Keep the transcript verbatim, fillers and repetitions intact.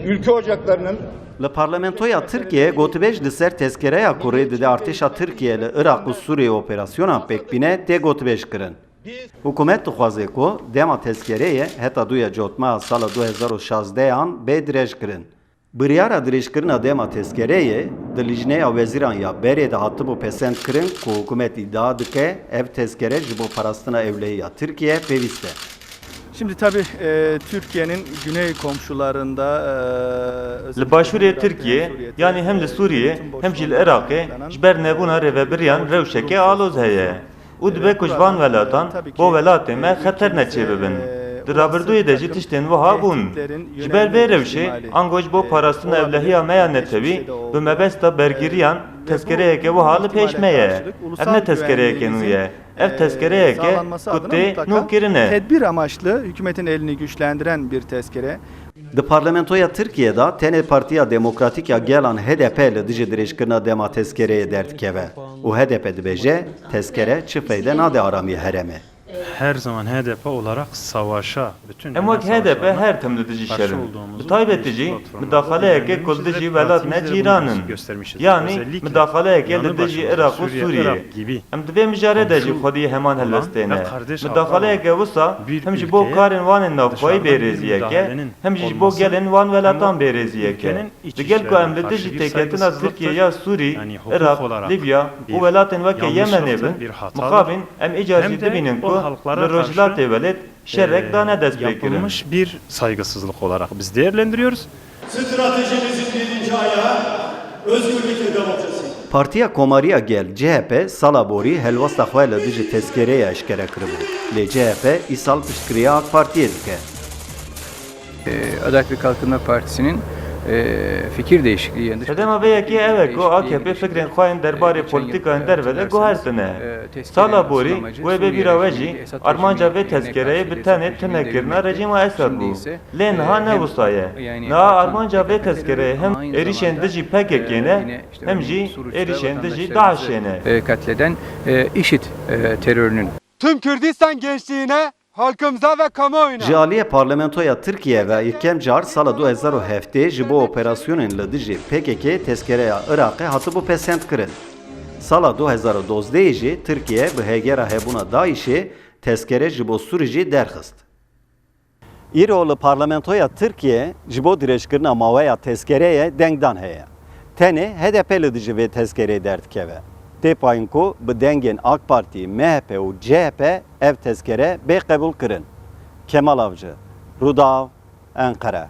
Ülke ocaklarının Li parlamentoya Tirkiyeyê gotibêj li ser tezkereya ku rê dide artêşa Tirkiye li Iraq û Sûriyê operasyonan pêk bîne tê gotibêj kirin. Hikûmet dixwaze ku dema tezkereyê heta duya cotmeha sala du hezar û şazdeh an bê dirêjkirin. Biryara dirêjkirina dema tezkereyê di Lijneya Wezîran ya berê de hatibû pesendkirin ku hikûmet îdia dike ev tezkere ji bo parastina ewlehî ya Tirkiye pêwîst e. Şimdi tabii, e, Türkiye'nin güney komşularında, e, özellikle Li başûrê Tirkiyê, yanî hem li Sûriyê, hem jî li Iraqê ji ber nebûna rêvebiriyan rewşeke aloz heye. Û dibe ku ji van welatan bo welatê me xeter neçêbibin. Di rabirdûyê de jî tiştên wiha bûn. Ji ber vê rewşê, ango ji bo parastina ewlehiya me ya netewî, bi mebesta bergiriyan tezkereyeke wiha li pêş me ye. Ev ne tezkereyeke nû ye. Ev tezkereyeke ku tê nû kirine. Tedbir amaçlı hükümetin elini güçlendiren bir tezkere. Di parlamentoya Tirkiye de tenê Partiya Demokratîk ya Gelan H D P li dijî dirêjkirina dema tezkereyê derdikeve û H D P dibêje, tezkere çi feyde nade aramiyê herêmê. Her zaman H D P olarak savaşa, bütün Em wek H D P her tim li dijî şer in. Bi taybetî jî midaxaleyeke ku li dijî welatine cîran in. Yanî midaxaleyeke li dijî Iraq û Sûriyê. Em di vê mijarê de jî xwedî heman helwestê ne. Midaxaleyeke wisa hem ji bo karên wan ên navxweyî bêrêziyek e, hem jî ji bo gelên wan welatan bêrêziyek e. Digel ku em li dijî têketina Tirkiye ya Sûrî, Iraq, Libya û welatên weke Yemenê bin, mixabin em îcar jî dibînin ku li Rojhilatê Welêt şerek dane destpêkirin. Yapılmış bir saygısızlık olarak biz değerlendiriyoruz. Stratejimizin birinci ayağı özgürlük ve demokrasi. Partiya Komariya Gel, C H P, sala borî helwesta xwe li dijî tezkereyê eşkere kiribû. Lê C H P îsal piştgiriya AK Partiyê dike. Ee, Adalet ve Kalkınma Partisi'nin, e, fikir değişikliği yanında Sedema vê yekê ew e ku A K P fikrên xwe yên derbarê polîtîkayên derve de guhertine. Sala borî wê bê bîra we jî armanca vê tezkereyê bi tenê tunekirina rejîma Esad bû. Lê niha ne wisa ye. Niha armanca vê tezkereyê hem êrîşên dijî P K K ne, hem jî êrîşên dijî DAIŞ'ê ne. E, katleden, e, IŞİD, e, terörünün. Tüm Kürdistan gençliğine, halkımıza ve kamuoyuna. Ji aliyê parlamentoya Tirkiye ve yekem car sala du hezar û heftê ji bo operasyonên li dijî P K K tezkereya Iraqê hatibû pesendkirin. Sala du hezar û dozdehê jî Tirkiye bi hêgera hebûna DAIŞ'ê tezkere ji bo Sûrî jî derxist. Îro li parlamentoya Tirkiye ji bo dirêjkirina maweya tezkereyê dengdan heye. Tenê H D P li dijî vê tezkereyê derdikeve. Tê payîn ku bi dengên AK Partî, M H P û C H P ev tezkere bê qebûlkirin. Kemal Avcı, Rûdaw, Enqere.